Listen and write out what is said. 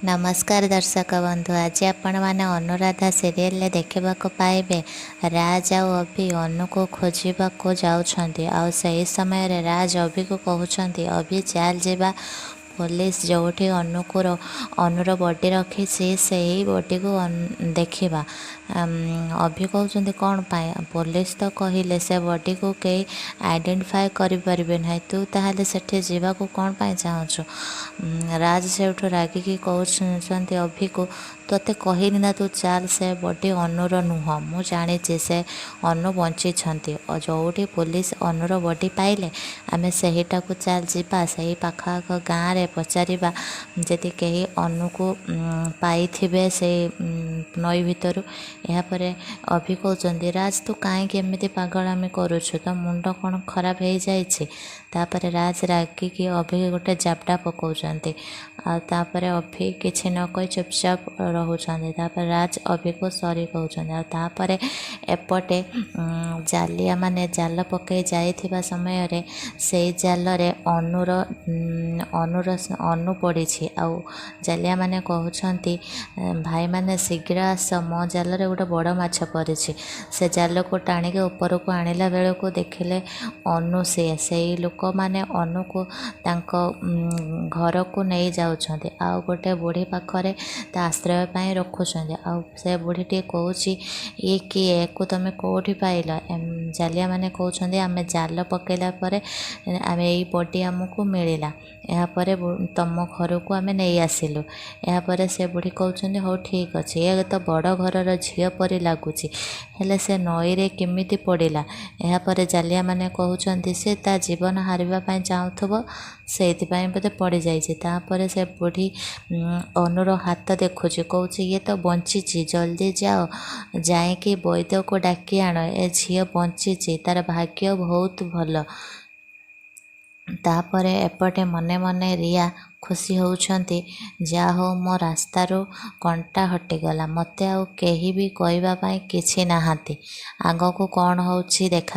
ନମସ୍କାର ଦର୍ଶକ ବନ୍ଧୁ, ଆଜି ଆପଣମାନେ ଅନୁରାଧା ସିରିଏଲରେ ଦେଖିବାକୁ ପାଇବେ ରାଜ ଆଉ ଅଭି ଅନୁକୁ ଖୋଜିବାକୁ ଯାଉଛନ୍ତି। ଆଉ ସେହି ସମୟରେ ରାଜ ଅଭିକୁ କହୁଛନ୍ତି, ଅଭି ଚାଲ ଯିବା, ପୋଲିସ ଯେଉଁଠି ଅନୁକୁ ଅନୁର ବଡି ରଖିଛି ସେହି ବଡିକୁ ଦେଖିବା। ଅଭି କହୁଛନ୍ତି, କ'ଣ ପାଇଁ? ପୋଲିସ ତ କହିଲେ ସେ ବଡିକୁ କେହି ଆଇଡେଣ୍ଟିଫାଏ କରିପାରିବେ ନାହିଁ, ତୁ ତାହେଲେ ସେଠି ଯିବାକୁ କ'ଣ ପାଇଁ ଚାହୁଁଛୁ? ରାଜ ସେଇଠୁ ରାଗିକି କହୁଛନ୍ତି ଅଭିକୁ, ତୋତେ କହିନି ନା ତୁ ଚାଲ, ସେ ବଡି ଅନୁର ନୁହଁ, ମୁଁ ଜାଣିଛି ସେ ଅନୁ ବଞ୍ଚିଛନ୍ତି। ଯେଉଁଠି ପୋଲିସ ଅନୁର ବଡି ପାଇଲେ ଆମେ ସେହିଟାକୁ ଚାଲ ଯିବା, ସେହି ପାଖଆଖ ଗାଁରେ ପଚାରିବା, ଯଦି କେହି ଅନୁକୁ ପାଇଥିବେ ସେଇ ନଈ ଭିତରୁ। ଏହାପରେ ଅଭି କହୁଛନ୍ତି, ରାଜ ତୁ କାହିଁକି ଏମିତି ପାଗଳାମି କରୁଛୁ, ତୋ ମୁଣ୍ଡ କ'ଣ ଖରାପ ହେଇଯାଇଛି? ତାପରେ ରାଜ ରାଗିକି ଅଭିକି ଗୋଟେ ଜାବଡ଼ା ପକାଉଛନ୍ତି। ଆଉ ତାପରେ ଅଭି କିଛି ନ କହି ଚୁପଚାପ ରହୁଛନ୍ତି। ତାପରେ ରାଜ ଅଭିକୁ ସରି କହୁଛନ୍ତି। ଆଉ ତାପରେ ଏପଟେ ଜାଲିଆ ମାନେ ଜାଲ ପକାଇ ଯାଇଥିବା ସମୟରେ ସେଇ ଜାଲରେ ଅନୁର ଅନୁ ପଡ଼ିଛି। ଆଉ ଜାଲିଆ ମାନେ କହୁଛନ୍ତି, ଭାଇମାନେ ଶୀଘ୍ର ଆସ, ମୋ ଜାଲରେ ଗୋଟେ ବଡ଼ ମାଛ ପଡ଼ିଛି। ସେ ଜାଲକୁ ଟାଣିକି ଉପରକୁ ଆଣିଲା ବେଳକୁ ଦେଖିଲେ ଅନୁ ସିଏ। ସେଇ ଲୋକମାନେ ଅନୁକୁ ତାଙ୍କ ଘରକୁ ନେଇ ଯାଉଛନ୍ତି ଆଉ ଗୋଟେ ବୁଢ଼ୀ ପାଖରେ ତା ଆଶ୍ରୟ ପାଇଁ ରଖୁଛନ୍ତି। ଆଉ ସେ ବୁଢ଼ୀଟି କହୁଛି, ଇଏ କିଏ, ୟାକୁ ତୁମେ କେଉଁଠି ପାଇଲ? ଜାଲିଆ ମାନେ କହୁଛନ୍ତି, ଆମେ ଜାଲ ପକାଇଲା ପରେ ଆମେ ଏଇ ବଡି ଆମକୁ ମିଳିଲା, ଏହାପରେ ତମ ଘରକୁ ଆମେ ନେଇ ଆସିଲୁ। ଏହାପରେ ସେ ବୁଢ଼ୀ କହୁଛନ୍ତି, ହଉ ଠିକ୍ ଅଛି, ଏ ତ ବଡ଼ ଘରର ଝିଅ ପରି ଲାଗୁଛି, ହେଲେ ସେ ନଈରେ କେମିତି ପଡ଼ିଲା? ଏହାପରେ ଜାଲିଆ ମାନେ କହୁଛନ୍ତି, ସେ ତା ଜୀବନ ହାରିବା ପାଇଁ ଚାହୁଁଥିବ, ସେଇଥିପାଇଁ ବୋଧେ ପଡ଼ିଯାଇଛି। ତାପରେ ସେ ବୁଢ଼ୀ ଅନୁର ହାତ ଦେଖୁଛି, କହୁଛି ଇଏ ତ ବଞ୍ଚିଛି, ଜଲ୍ଦି ଯାଅ ଯାଇକି ବୈଦ୍ୟକୁ ଡାକି ଆଣ, ଏ ଝିଅ ବଞ୍ଚିଛି, ତାର ଭାଗ୍ୟ ବହୁତ ଭଲ। ତାପରେ ଏପଟେ ମନେ ମନେ ରିୟା ଖୁସି ହେଉଛନ୍ତି, ଯାହା ହଉ ମୋ ରାସ୍ତାରୁ କଣ୍ଟା ହଟିଗଲା, ମୋତେ ଆଉ କେହି ବି କହିବା ପାଇଁ କିଛି ନାହାନ୍ତି। ଆଗକୁ କ'ଣ ହେଉଛି ଦେଖା